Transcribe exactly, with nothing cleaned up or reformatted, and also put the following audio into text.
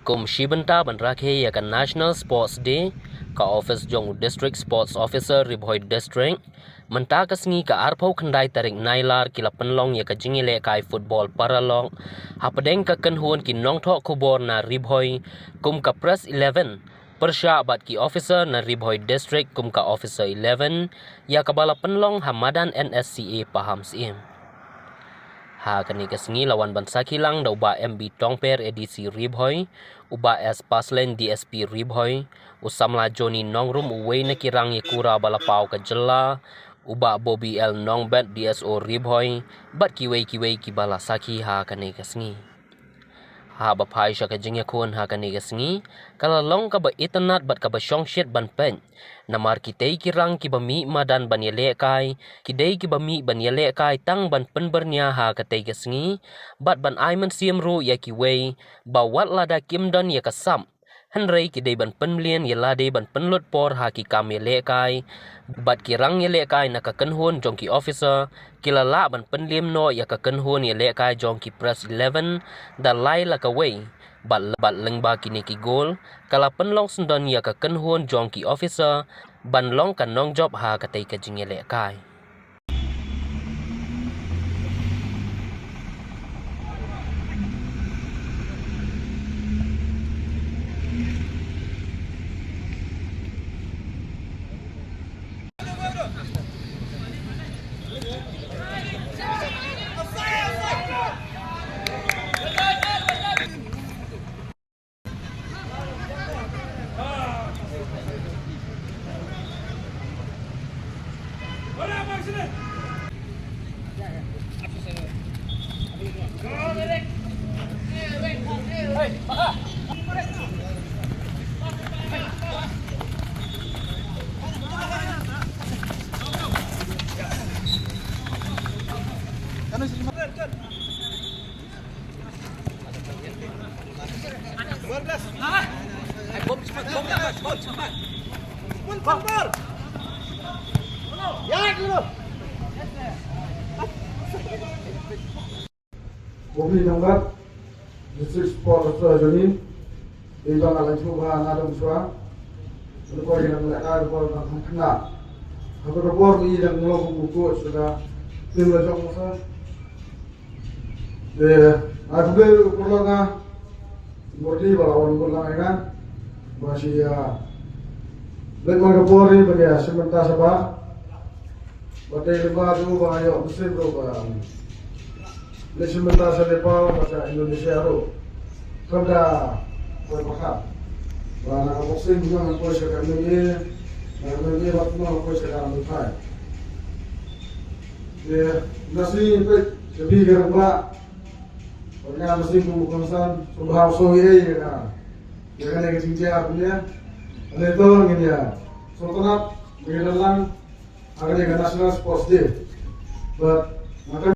Kum shi bynta ban rakhe ïa ka National Sports Day, ka office jong u District Sports Officer Ri Bhoi District, mynta ka sngi ka arphew khyndai tarik Nailar ki la pynlong ïa ka jingïalehkai football paralok hapdeng ka kynhun ki nongthoh khubor na Ri Bhoi kum ka Press eleven, pyrshah bad ki officer na Ri Bhoi District kum ka Officer eleven, ïa kaba la pynlong ha madan N S C A Pahamsyiem. Ha kane ka sngi la wan ban sakhi lang da u Bah M B Tongper, A D C Ri Bhoi, u Bah S Paslein, D S P Ri Bhoi, u samla Johnny Nongrum, uwei na ki rang ïakura ba la paw ka jylla, u Bah Bobby L Nongbet, D S O Ri Bhoi, bad kiwei kiwei kiba la sakhi ha kane ka sngi. Haba phai sha ka jingïakhun ha kane ka sngi, ka la long kaba itynnad bad kaba shongshit ban peit. Namar kitei ki rang kiba mih madan ban ïalehkai, ki dei kiba mih ban ïalehkai tang ban pynbyrngia ha katei ka sngi, bad ban ai mynsiem ruh ïa kiwei, ba wat lada kim don ïa ka sap, hynrei ki dei ban pynmlien ïa lade ban pynlut por ha ki kam ïalehkai, bad ki rang ïalehkai na ka kynhun jong ki officer, ki la lah ban pynliem noh ïa ka kynhun ïalehkai jong ki Press eleven, da lai la kawei, bad, bad lyngba kine ki gol, ka la pynlong syndon ïa ka kynhun jong ki officer, ban long ka nongjop ha katei ka jingïalehkai. Bobby Nongbat, District Sports Officer jong ngi, dei ba nga la ïathuh ba nga dang shuwa. Ngi ko ïa ngi la ka bor ba kham khynnah. Ka bor ba ngi dang long kum u coach da tim la jong sa. Te nga khublei u paralok nga, Murti ba la wan bun lang ïa nga. Ba shi ïa leit man ka por ri ba ïa shim bynta shabar. Ba dei lyngba tu ba ïoh mynsiem ruh ba leit shim bynta sha Nepal bad sha Indonesia ruh. Khamta poi pakhap. Ba na ka boxing kumno ngan poi sha ka M M A, na ka M M A bad kumno ngan poi sha ka muay thai. Te na sngi peit ka phi ka rangbah. Bad nga mynsiem kum u kongsan sngewbha sngewbha ïa ka, ïa kane ka jingjia kumne. Ane to ngin ïa sngewtynnat ba ngin ïalang ha kane ka National Sports Day. Bad nga